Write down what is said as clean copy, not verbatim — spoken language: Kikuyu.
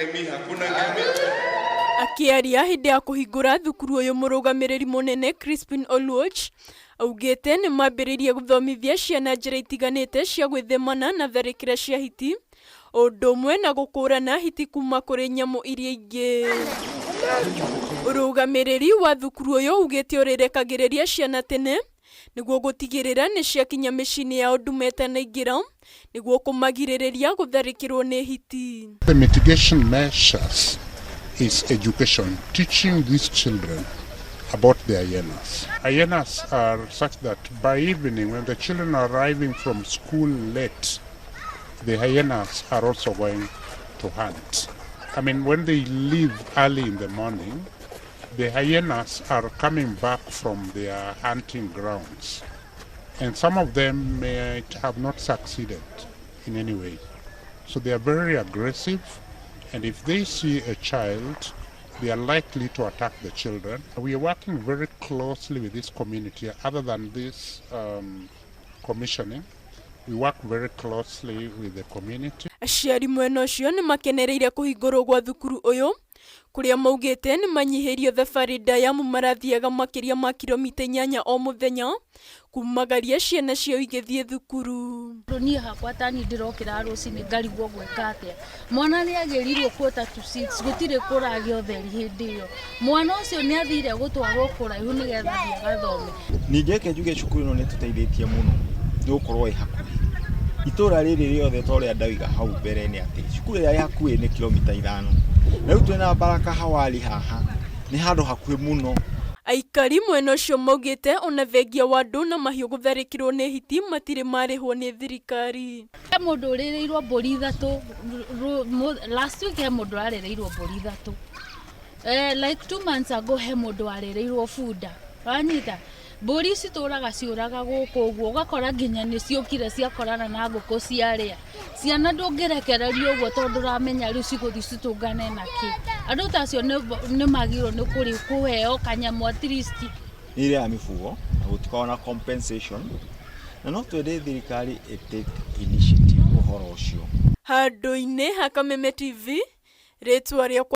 Ngemi, hakuna ngemi. Akĩaria hĩndĩ ya kũhingũra thukuru ũyũ, mũrũgamĩrĩri mũnene Crispin Oluoch augĩte nĩ mambĩrĩirie gũthomithia ciana njĩra itiganĩte cia gwĩthemana na tharĩkĩra cia hiti, o ũndũ ũmwe na gũkũrana hiti kuma kũrĩ nyamũ iria ingĩ. Ũrũgamĩrĩri wa thukuru ũyũ ugĩte ũrĩrekagĩrĩria ciana tene nĩguo gũtigĩrĩra nĩ ciakinya mĩciĩ-inĩ yao ndume ĩtanaingĩra, nĩguo kũmagirĩrĩria gũtharĩkĩrwo nĩ hiti. The mitigation measures is education, teaching these children about the hyenas. Hyenas are such that by evening, when the children are arriving from school late, the hyenas are also going to hunt. I mean, when they leave early in the morning, the hyenas are coming back from their hunting grounds. And some of them may have not succeeded in any way. So they are very aggressive, and if they see a child, they are likely to attack the children. We are working very closely with this community. Other than this commissioning, we work very closely with the community. Aciari mwena ũcio nĩ makenereire kũhingũrwo gwa thukuru ũyũ, kũrĩa maugĩte nĩ manyihĩirio thabarĩ ndaya amu marathiaga makĩria ma kilomita 8 o mũthenya kumagaria ciana ciao igĩthiĩ thukuru. Niĩ hakwa tani ndĩrokĩra rũcinĩ ngarigwo gwĩka atĩa. Mwana nĩ agĩrirwo 5:45, gũtirĩ kũragĩa ũtheri. Hĩndĩ ĩyo mwana ũcio nĩ athire gũtwarwo kũraihu nĩgetha athiĩ agathome. Ningĩ reke njuge cukuru ĩno nĩ tũteithĩtie mũno nĩ gũkorwo ĩ hakuhĩ. Itũra rĩrĩ rĩothe, ta ũrĩa ndauga hau mbere, nĩ atĩ cukuru ĩrĩa ĩ hakuhĩ nĩ kilomita 5, na rĩu twĩna Baraka Hawali haha, nĩ handũ hakuhĩ mũno. Aikari mwena ũcio maugĩte ona thengia wa andũ na mahiũ gũtharĩkĩrwo nĩ hiti, matirĩ marĩhwo nĩ thirikari. He mũndũ ũrĩrĩirwo mbũri 3 last week, he mũndũ ũrarĩrĩirwo mbũri 3. Like 2 months ago he mũndũ warĩrĩirwo bunda. Wanyita, mbũri citũraga ciũraga gũkũ ũguo, ũgakora nginya nĩ ciũkire ciakorana na ngũkũ ciarĩa. Ciana ndũngĩrekereria ũguo tondũ ndũramenya rĩu cigũthiĩ citũngane na kĩ. Andũ ta acio nĩ magĩrĩirwo nĩ kũrĩ kũheo kanyamũ at least. Nĩ irĩaga mĩbugo na gũtikoragwo na compensation, na no twende thirikari ĩ take initiative ũhoro ũcio. Handũ-inĩ ha Kameme TV, rĩtwa rĩakwa.